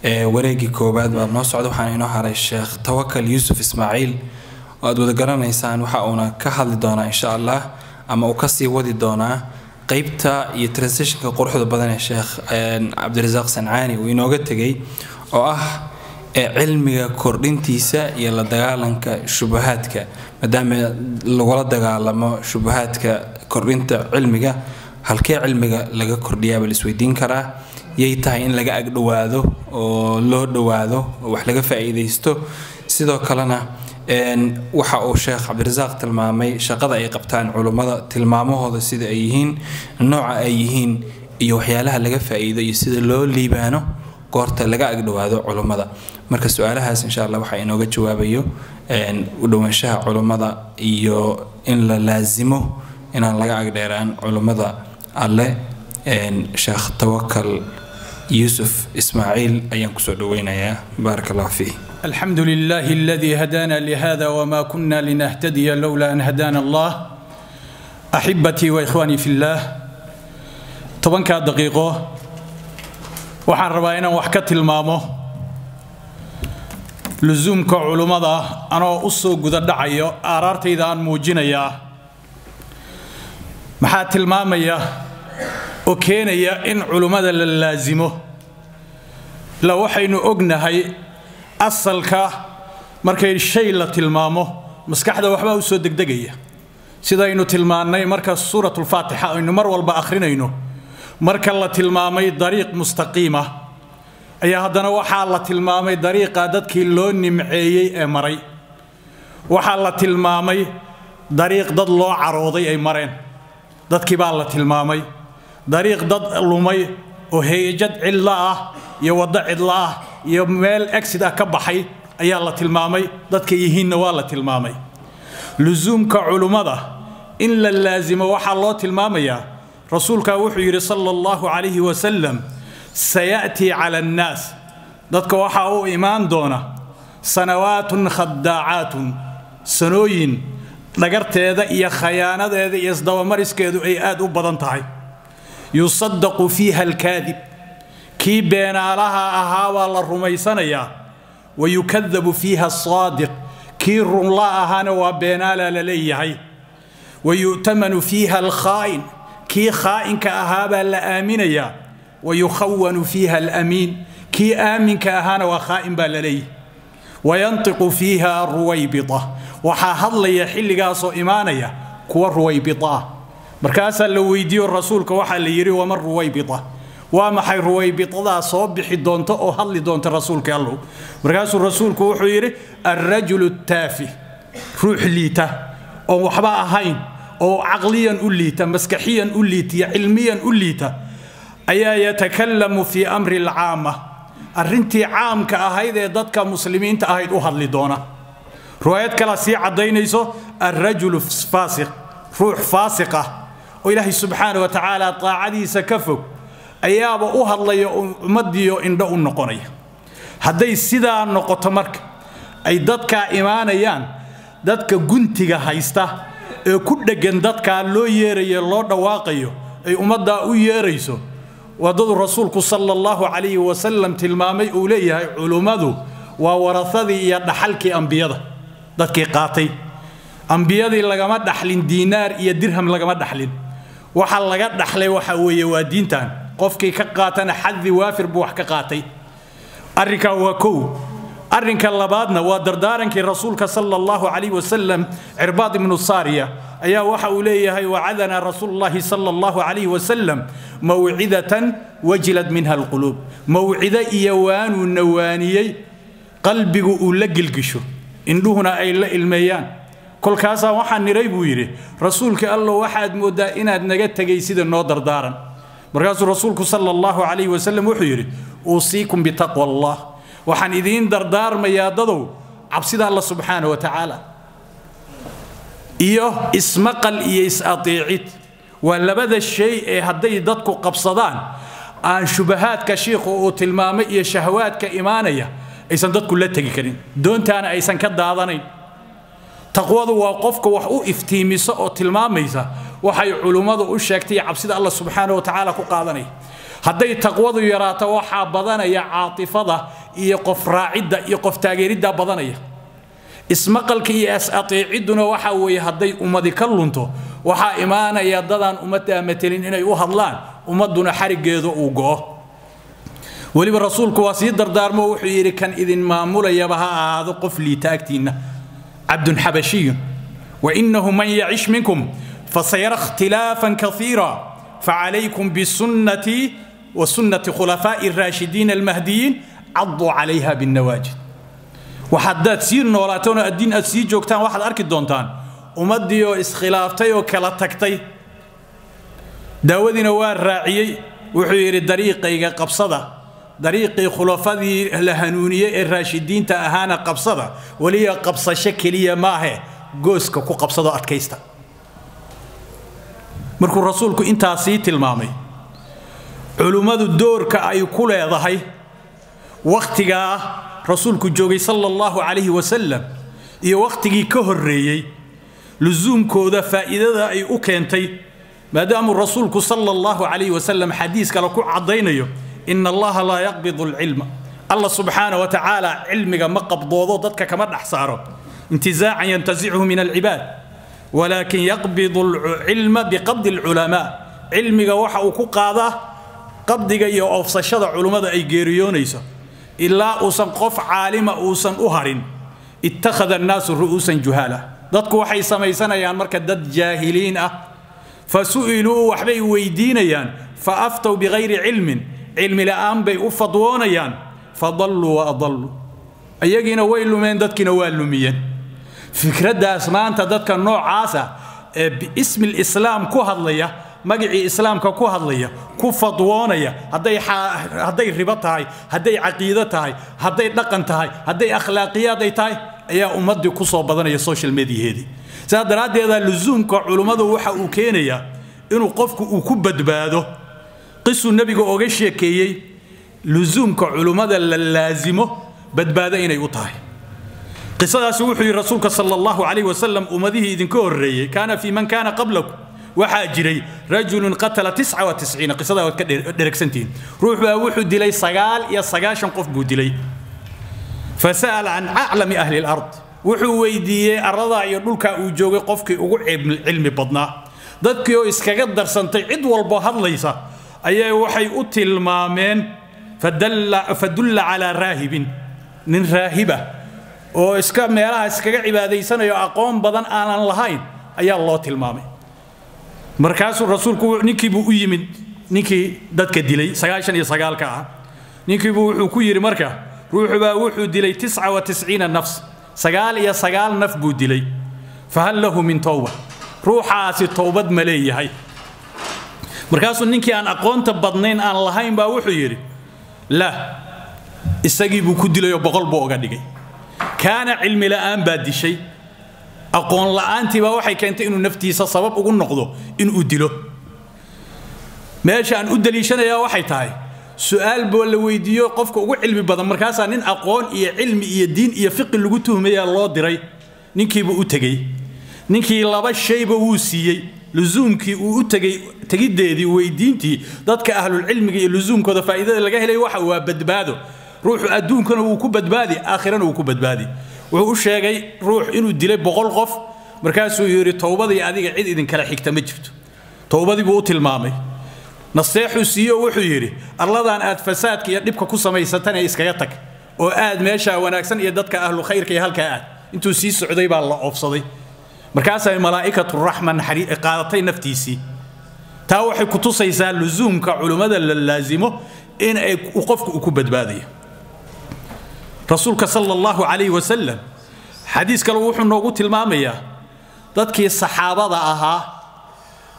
Wareegii koowaad baa noo socda. Waxaana inoo haray Sheekh Tawakal Yuusuf Ismaaciil oo aad wada garanaysaan. Waxa uuna ka hadli doonaa insha Allah ama uu kasii wadi doonaa qeybta iyo transitionka quruxda badan ee Sheekh Cabdirasaaq Sancaani uu inooga tegay, oo ah cilmiga kordhintiisa iyo la dagaalanka shubahaadka. Maadaama lagula dagaalamo shubahaadka kordhinta cilmiga, halkee cilmiga laga kordhiyaaba la isweydiin karaa? Yay tahay in laga agdhowaado oo loo dhowaado oo wax laga faa'iidaysto? Sidoo kalena waxa uu Sheekh Cabdirasaaq tilmaamay shaqada ay qabtaan culummada, tilmaamahooda sida ay yihiin, nooca ay yihiin iyo waxyaalaha laga faa'iido iyo sida loo liibaano goorta laga agdhowaado culummada. Marka su-aalahaas insha Allah waxaa inooga jawaabayo u dhowaanshaha culummada iyo in la laasimo inaan laga agdheeraan culummada alle. Sheekh Tawakal Yuusuf Ismaaciil ayaan kusoo dhoweynayaa. Baaraka Allah fiih. الحمد لله الذي هدانا لهذا وما كنا لنهتدي لولا أن هدانا الله. أحبتي وإخواني في الله، 10-kaa daqiiqo waxaan rabaa inaan wax ka tilmaamo lusuumka culummada, anoo u soo guda dhacayo aaraartayda aan muujinayaa. Maxaa tilmaamaya oo keenaya in culummada la laasimo? La waxaynu ognahay asalka markay shay la tilmaamo maskaxda waxbaa u soo degdegaya. Sidaynu tilmaannay, marka suuratulfaatixa aynu mar walba akhrinayno, marka la tilmaamay dariiq mustaqiima ayaa haddana waxaa la tilmaamay dariiqa dadkii loo nimceeyey ee maray, waxaa la tilmaamay dariiq dad loo carooday ay mareen, dadkii baa la tilmaamay dariiq dad lumay oo heejad cidla ah iyo waddo cidla ah iyo meel exit ah ka baxay ayaa la tilmaamay, dadka yihiinna waa la tilmaamay. Lusuumka culummada in la laasimo waxaa loo tilmaamayaa, rasuulkaa wuxuu yidhi sala Allahu calayhi wasalam: saya'tii cala annaas, dadka waxaa u imaan doona, sanawaatun khadaacaatun, sanooyin dhagarteeda iyo khayaanadeeda iyo isdabamariskeedu ay aad u badan tahay, yusaddaqu fiiha alkaadib, kii beenaalaha ahaa baa la rumaysanayaa, wa yukadabu fiiha asaadiq, kii runla ahaana waa beenaalaa la leeyahay, wa yu'tamanu fiiha alkhaa'in, kii khaa'inka ahaabaa la aaminayaa, wa yukhawanu fiiha alamiin, kii aaminka ahaana waa khaa'in baa la leeyahay, wayantiqu fiiha ruwaybita, waxaa hadlaya xilligaasoo imaanaya kuwa ruwaybita ah. Markaasaa la weydiiyo rasuulka, waxaa la yidhi: wama ruwaybita? Waa maxay ruwaybitadaa soo bixi doonta oo hadli doonta, rasuulka Allow? Markaasuu rasuulku wuxuu yidhi: alrajulu taafi, ruux liita oon waxba ahayn oo caqliyan u liita, maskaxiyan u liita, cilmiyan u liita ayaa yatakallamu fii amri alcaama, arrintii caamka ahayd ee dadka muslimiinta ahayd u hadli doona. Riwaayad kalea sii caddaynayso: alrajulu faasiq, ruux faasiq ah oo Ilaahay subxaana wa tacaala taacadiisa ka fog ayaaba u hadlaya ummaddiiyo indho u noqonaya. Hadday sidaa noqoto, marka ay dadkaa imaanayaan, dadka guntiga haysta ee ku dheggan dadkaa loo yeerayo, loo dhawaaqayo, ay ummaddaa u yeerayso, waddadu rasuulku sala Allahu calayhi wasalam tilmaamay uu leeyahay culummadu waa warasadii iyo dhaxalkii ambiyada. Dadkii qaatay ambiyadii lagama dhaxlin diinaar iyo dirham, lagama dhaxlin. Waxa laga dhaxlay waxa weeye waa diintan. Qofkii ka qaatana xadi waafir buu wax ka qaatay. Arrinkaa waa kow. Arrinka labaadna waa dardaarankii rasuulka sala Allahu calayhi wasalam. Cirbaad ibnu Saariya ayaa waxa uu leeyahay: wacadanaa rasuulullahi sala Allahu calayhi wasalam mawcidatan wajilad minha alquluub, mawcido iyo waanuu nawaaniyey qalbigu uu la gilgisho, indhuhuna ay la ilmeeyaan. Kolkaasaa waxaan niray, buu yidhi, rasuulka Allo, waxaad mooddaa inaad naga tegay, sida noo dardaaran. Markaasuu rasuulku sala Allahu calayhi wasalam wuxuu yidhi: uusiikum bitaqwa Allah, waxaan idiin dardaarmayaa dadow cabsida Alla subxaana wa tacaala iyo ismaqal iyo is-ateecid. Waa labada shay ee hadday dadku qabsadaan aan shubahaadka shiikhu uu tilmaamay iyo shahawaadka imaanaya aysan dadku la tegi karin, doontaana aysan ka daadanayn. Taqwadu waa qofka wax u iftiimisa oo tilmaamaysa waxay culummadu u sheegtay, cabsida Alla subxaana wa tacaala ku qaadanaya. Hadday taqwadu yaraato, waxaa badanaya caatifada iyo qof raacidda iyo qof taageeridda badanaya. Ismaqalka iyo is-ateecidduna waxa weeye, hadday ummadi ka lunto, waxaa imaanaya dadaan ummaddaa matelin inay u hadlaan, ummadduna xariggeedu uu go'o. Weliba Rasuulku waa sii dardaarmo, wuxuu yidhi: kan idin maamulayaba ha ahaado qof liita agtiinna, cabdun xabashiyun. Wainahu man yacish minkum fasayara ikhtilaafan kaiira, facalaykum bisunnatii wa sunnati khulafaa'i raashidiina almahdiyiin, caduu calayha binnawaajid. Waxadaad sii noolaataan oo addiin aad sii joogtaan, waxaad arki doontaan ummaddii oo iskhilaaftay oo kala tagtay. Daawadiina waa raaciyey, wuxuu yidhi: dariiqayga qabsada, dariiqii khulafadii la hanuuniyey ee raashidiinta ahaana qabsada. Weliba qabsasho keliya maahe, gooska ku qabsado, adkaysta. Markuu Rasuulku intaas sii tilmaamay culummadu doorka ay ku leedahay wakhtigaa Rasuulku joogay sala Allahu calayhi wasalam iyo wakhtigii ka horreeyey, lusuumkooda faa'iidada ay u keentay, maadaamuu Rasuulku sala Allahu calayhi wasalam xadiis kale ku caddaynayo: ina Allaha laa yaqbidu alcilma, Alla subxaana wa tacaala cilmiga ma qabdoodo, dadka kama dhex saaro, intizaacan yantasichu min alcibaad, walaakin yaqbidu alcilma biqabdi alculamaa. Cilmiga waxa uu ku qaadaa qabdiga iyo oofsashada culummada ay geeriyoonayso, ilaa uusan qof caalima uusan u harin. Ittakhada annaasu ru'uusan juhaala, dadku waxay samaysanayaan marka dad jaahiliin ah. Fa su'iluu, waxbay weydiinayaan, fa aftow bikayri cilmin, cilmi la'aan bay u fadwoonayaan, fadalluu wa adalluu, iyagiina way lumeen, dadkiina waa lumiyeen. Fikraddaas maanta dadka noocaasa ee biismi lislaam ku hadlaya, magacii islaamka ku hadlaya, ku fadwoonaya, hadday ribo tahay, hadday caqiido tahay, hadday dhaqan tahay, hadday akhlaaqiyaad ay tahay, ayaa ummaddii ku soo badanaya social mediaheedii. Sidaa daraaddeeda lusuumka culummadu waxa uu keenayaa inuu qofku uu ku badbaado. Qisuu Nebiga oga sheekeeyey lusuumka culummada la laasimo badbaado inay u tahay. Qisadaasi wuxuu yidhi Rasuulka sala Allahu calayh wasalam: ummadihii idinka horreeyey, kaana fii man kaana qablakum, waxaa jiray rajulun qatala 99. Qisadaa waad ka dheregsantihiin. Ruux baa wuxuu dilay 99 qof buu dilay. Fasa'ala can aclami ahli alard, wuxuu weydiiyey arladaa iyo dhulkaa uu joogay qofkii ugu cilmi badnaa. Dadkii oo iskaga darsantay, cid walbo hadlaysa, ayay waxay u tilmaameen, fadulla calaa raahibin, nin raahiba oo iska meelaha iskaga cibaadaysanayo, aqoon badan aanan lahayn ayaa loo tilmaamay. Markaasuu Rasuulku ninkiibuu u yimid, ninkii dadka dilay 99-ka ah. Ninkiibuu wuxuu ku yidhi marka: ruuxu baa wuxuu dilay 99 nafs, 99 naf buu dilay, fahal lahu min towba? Ruuxaasi towbad ma leeyahay? Markaasuu ninkii aan aqoonta badnayn aan lahayn baa wuxuu yidhi: la. Isagii buu ku dilayoo 100 buu oga dhigay. Kaana cilmi la'aan baa dishay, aqoon la'aantii baa waxay keentay inuu naftiisa sabab ugu noqdo inuu dilo. Meesha aan u daliishanayaa waxay tahay su'aal boo la weydiiyo qofka ugu cilmi badan, markaasaa nin aqoon iyo cilmi iyo diin iyo fiqi lagu tuhmayaa loo diray. Ninkiibuu u tegey, ninkii laba shayba wuu siiyey. Lusuumkii uu u tegey, tegiddeedii, weydiintii dadka ahlulcilmiga iyo lusuumkooda faa'iidada laga helay waxa waa badbaado. Ruuxu adduunkana wuu ku badbaadi, aakhirana wuu ku badbaadi. Wuxuu u sheegay ruux inuu dilay 100 qof. Markaasuu yidhi: towbadii adiga cid idinkala xigta ma jirto. Towbadii buu u tilmaamay, naseexuu siiyo, wuxuu yidhi: arladan aad fasaadka iyo dhibka ku samaysatana iskaga tag oo aad meeshaa wanaagsan iyo dadka ahlu khayrka iyo halkaa aad. Intuu sii socday baa la oofsaday, markaasay malaa'ikatu raxma qaadatay naftiisii. Taa waxay ku tusaysaa lusuumka culummada la laasimo in ay qofku uu ku badbaadayo. Rasuulka sala Allahu calayhi wasalam xadiis kale wuxuu noogu tilmaamayaa dadkii saxaabada ahaa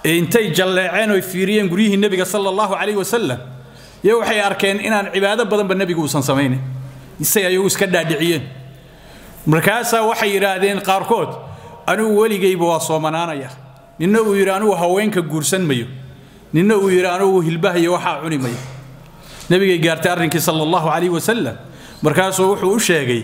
ee intay jalleeceen oy fiiriyeen guryihii Nebiga sala Allahu calayhi wasalam iyo waxay arkeen inaan cibaado badanba Nebigu uusan samaynin, isay ayagu iska dhaadhiciyeen. Markaasaa waxay yidhaahdeen qaarkood: anigu weligayba waa soomanaanaya. Ninna uu yidhi: anigu haweenka guursan mayo. Ninna uu yidhi: anigu hilbaha iyo waxaa cuni mayo. Nebigay gaartay arrinkii sala Allahu calayhi wasalam. Markaasuu wuxuu u sheegay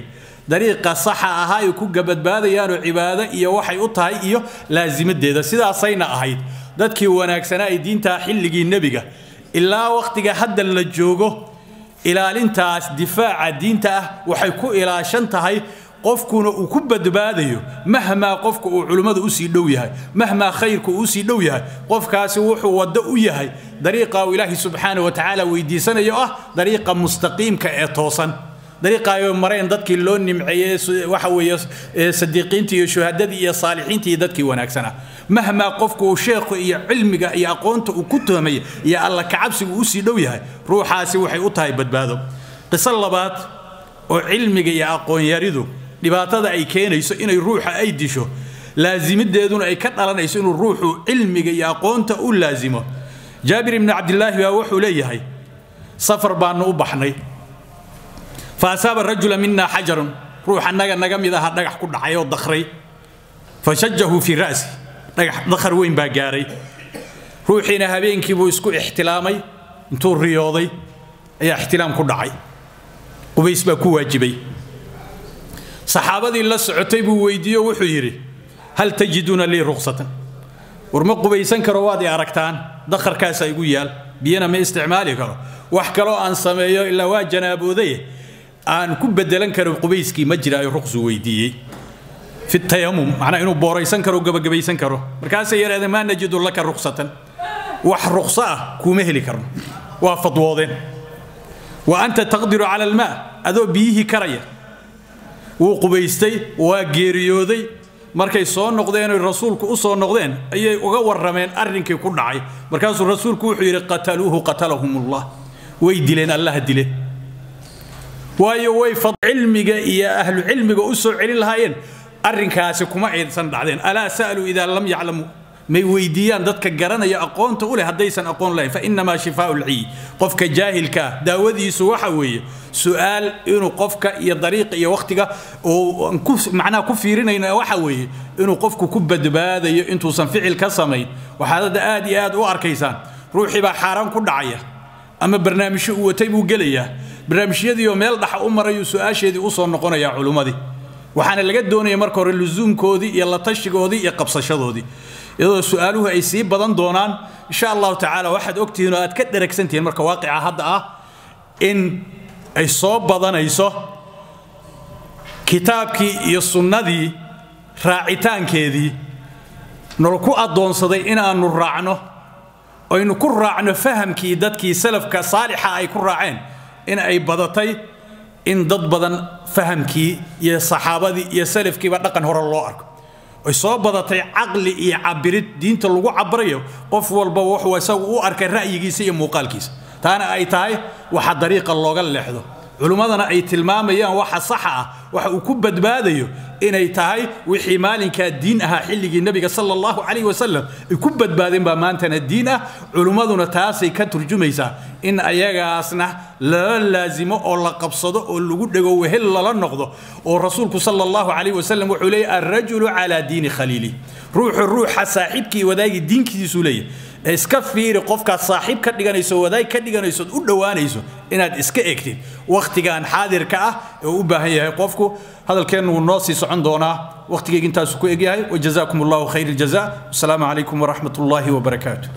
dariiqa saxa ahaa ay ku gabadbaadayaanoo cibaado iyo waxay u tahay iyo laasimadeeda. Sidaasayna ahayd dadkii wanaagsanaa ee diintaa xilligii Nebiga Ilaa waqtiga hadda la joogo, ilaalintaas difaaca diinta ah waxay ku ilaashan tahay, qofkuna uu ku badbaadayo, mahmaa qofku uu culimmada usii dhow yahay, mahmaa khayrku uu usii dhow yahay, qofkaasi wuxuu waddo u yahay dariiqa uu Ilaahay subxaana wa tacaala weydiisanayo, ah dariiqa mustaqiimka ee toosan, dariiqa ay mareen dadkii loo nimceeyey, waxa weeye sadiiqiintii iyo shuhadadii iyo saalixiintii iyo dadkii wanaagsanaa. Mahmaa qofku uu sheekhu iyo cilmiga iyo aqoonta uu ku tuhmay iyo Alla kacabsigu usii dhow yahay, ruuxaasi waxay u tahay badbaado. Qiso labaad oo cilmiga iyo aqoon yaridu dhibaatada ay keenayso inay ruuxa ay disho, laasimideeduna ay ka dhalanayso inuu ruuxu cilmiga iyo aqoonta u laasimo. Jaabir ibni Cabdillaahi baa wuxuu leeyahay: safar baanu u baxnay. Fa asaaba rajula mina xajarun, ruux annaga naga mid aha dhagax ku dhacay oo dakhray. Fashajahu fii ra'si, dhagax dakhar weyn baa gaaray ruuxiina. Habeenkii buu isku ixtilaamay, intuu riyooday ayaa ixtilaam ku dhacay, qubays baa ku waajibay. Saxaabadii la socotay buu weydiiyo, wuxuu yidhi: hal tajiduuna lii ruqsatan? War ma qubaysan karo, waad i aragtaan, dakharkaasaa igu yaal, biyana ma isticmaali karo, wax kaloo aan sameeyo ilaa waa janaaboodaye aan ku bedelan karo qubayskii ma jiraayo? Ruqsu weydiiyey fi tayamum, macnaa inuu booraysan karo, gabagabaysan karo. Markaasay yidhahdeen: maa najidu laka ruqsatan, wax ruqso ah kuuma heli karno. Waa fadwoodeen. Wa anta taqdiru cala almaa, adoo biyihii karaya. Wuu qubaystay, waa geeriyooday. Markay soo noqdeen oy rasuulku u soo noqdeen ayay uga warrameen arrinkii ku dhacay. Markaasuu rasuulku wuxuu yidhi: qataluuhu qatalahum ullah, way dileen, Allaha dile. Waayo way cilmiga iyo ahlu cilmiga u soo celin lahaayeen, arrinkaasi kuma aysan dhacdeen. Alaa sa'aluu idaa lam yaclamuu, may weydiiyaan dadka garanaya, aqoonta u leh, haddaysan aqoon lahayn. Fa innamaa shifaau lciy, qofka jaahilka ah daawadiisu waxa weeye su'aal, inuu qofka iyo dariiqa iyo waqtiga oo macnaha ku fiirinayna waxa weeye inuu qofku ku badbaadayo intuusan ficil ka samayn. Waxaad hadda aad iyo aad u arkaysaan ruuxii baa xaaraan ku dhacaya ama barnaamijyo uu watay buu gelayaa, barnaamijyadiioo meel dhaxa u marayuu su'aasheedii u soo noqonayaa culummadii. Waxaana laga doonaya marka hore lusuumkoodii iyo la tashigoodii iyo qabsashadoodii, iyadoo su'aaluhu ay sii badan doonaan insha Allahu tacaala. Waxaad ogtihiin oo aad ka dheragsantihiin marka waaqica hadda ah in ay soo badanayso kitaabkii iyo sunnadii raacitaankeedii nala ku addoonsaday inaannu raacno, aynu ku raacno fahamkii dadkii salafka saalixa ay ku raaceen, in ay badatay in dad badan fahamkii iyo saxaabadii iyo salafkiiba dhaqan hore loo arko, ay soo badatay caqli iyo cabirid diinta lagu cabirayo, qof walba wuxuu isagu u arkay ra'yigiisa iyo muuqaalkiisa. Taana ay tahay waxa dariiqa looga leexdo, culimmadana ay tilmaamayaan waxa saxa ah, waxa uu ku badbaadayo inay tahay wixii maalinkaa diin ahaa xilligii Nebiga sala Allahu calayhi wasalam ay ku badbaadeen baa maantana diin ah. Culimmaduna taasay ka turjumaysaa in ayagaasna lala laasimo oo la qabsado oo lagu dhego, wehel lala noqdo. Oo rasuulku sala Allahu calayhi wasalam wuxuu leeyahy: alrajulu calaa diini khaliili, ruuxu ruuxa saaxiibkii wadaagi diinkiisuu leeyahy. Iska fiiri qofkaad saaxiib ka dhiganayso, wadaag ka dhiganayso, u dhowaanayso, inaad iska egtid wakhtigan xaadirka ah ee uu u baahan yahay qofku. Hadalkeennu wuu noo sii socon doonaa, wakhtigayga intaasuu ku egyahay. Wajazaakum Allahu khayr aljaza. Wasalaamu calaykum waraxmat ullaahi wabarakaatu.